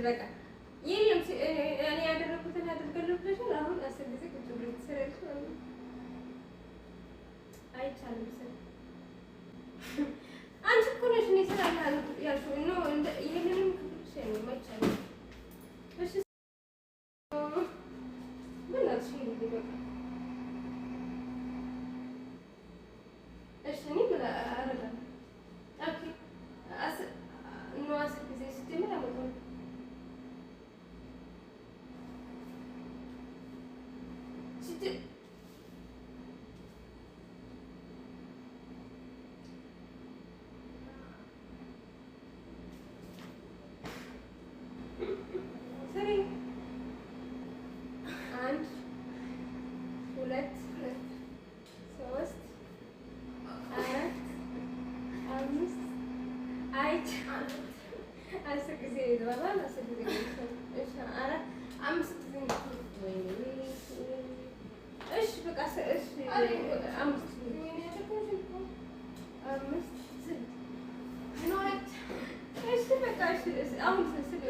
በቃ የለም፣ እኔ ያደረኩትን አደርጋለሁ ብለሻል። አሁን 10 ጊዜ ቁጭ ብለሽ ትሰሪያለሽ ማለት ነው። አይቻልም። ስል አንቺ እኮ ነሽ እኔ እሰራልሃለሁ ያልሽው። No፣ ይሄንንም ክፍልሽ አይቻልም። እሺ፣ በእናትሽ ይሄ በቃ። እሺ፣ እኔ ምን አደርጋለሁ? Okay፣ no፣ 10 ጊዜ ስትጀምር አመጣለሁ። ስሪ፣ 1፣ 2፣ 3፣ 4፣ 5፣ አይቻልም። 10 ጊዜ ይባላል። 10 ጊዜ፣ እሺ፣ 4፣ 5 ጊዜ። ወይኔ፣ እሺ በቃ እሺ፣ 5፣ 5። እሺ በቃ እሺ። አሁን ስሪ።